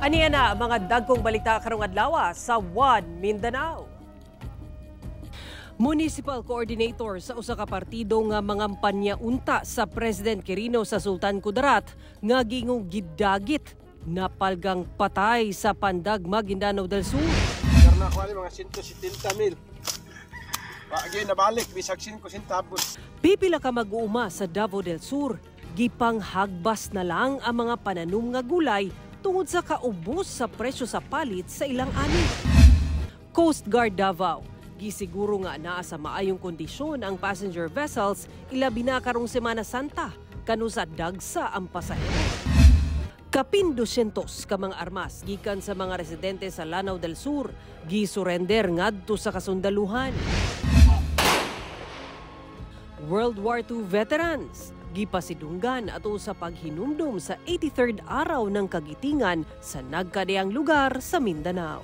Aniya na mga dagkong balita karong adlaw sa One Mindanao. Municipal coordinator sa usa ka partido nga mangampanya unta sa President Quirino sa Sultan Kudarat nga gingong gidagit, napalgang patay sa Pandag, Maguindanao del Sur. Karna ko ani mga 170 mil. Wa gyud nabalik bisag 5 centavos. Pipila ka mag-uuma sa Davao del Sur, gipanghagbas na lang ang mga pananom nga gulay tungod sa kaubos sa presyo sa palit sa ilang ani. Coast Guard Davao, gisiguro nga naa sa maayong kondisyon ang passenger vessels, ilabi na karong Semana Santa, kanusa dagsa ang pasahero. Kapin 200 ka mga armas gikan sa mga residente sa Lanao del Sur gisurrender ngadto sa kasundaluhan. World War II veterans gipasidunggan ato sa paghinumdum sa 83rd araw ng kagitingan sa nagkadiyang lugar sa Mindanao.